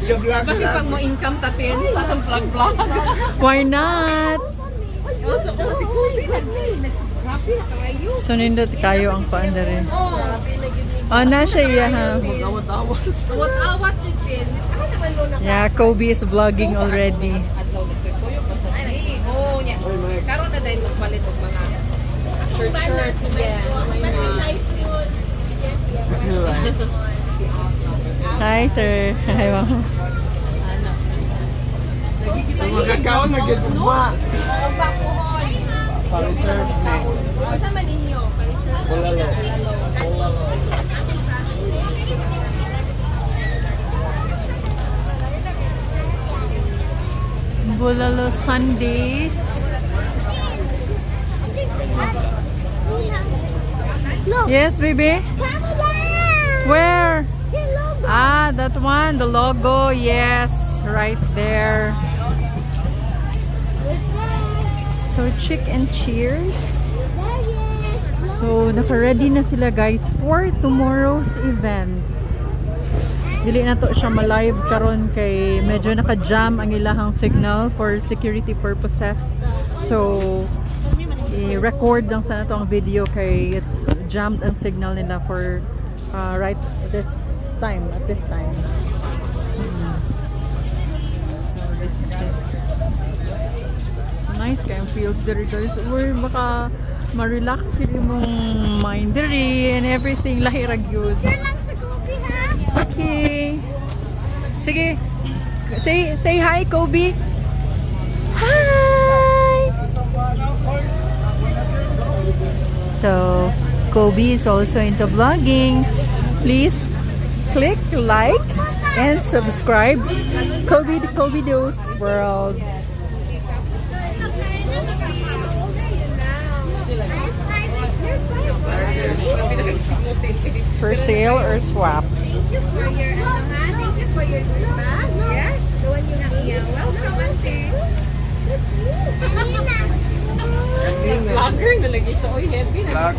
Nag-vlog Kasi pag mo income tatin sa atong vlog vlog. Why not? Also, oh, si Kobe nag grabe na kayo. So nindot kayo ang kuan diri. Oh, Oh, na siya iya ha. Awat-awat. awat-awat jud din. Yeah, Kobe is vlogging already. Adlaw nagtuyo pa sa ni. Oh, nya. Karon na dahil magpalit og mga shirt shirt. Yes. Mas size mo. Yes. Hi, sir. Hi, ma'am. Magkakaon na gid mo. Pa-reserve ni. Unsa man ninyo? Bulalo. Bulalo. Bulalo Sundays. Look. Yes, baby. Where? Ah, that one, the logo. Yes, right there. So, chick and cheers. So, naka-ready na sila, guys, for tomorrow's event. Dili na to siya ma-live karon kay medyo naka-jam ang ilahang signal for security purposes. So, i-record lang sana to ang video kay it's jammed ang signal nila for right this time, at this time. So, this is it. Nice kayong feels diri, guys. Uy, baka ma-relax kid imong mind diri and everything. Lahi ra gyud. Lang sa Kobe, ha? Okay. Sige. Say hi, Kobe. Hi. So, Kobe is also into vlogging. Please click like and subscribe. Kobe the Kobe Dose World. For sale or swap. Thank you for your ano, ha? Thank you for your good bag. Yes. The one you made. Yeah, welcome, auntie. That's you. Vlogger na lagi siya. Oy, heavy na. Vlog.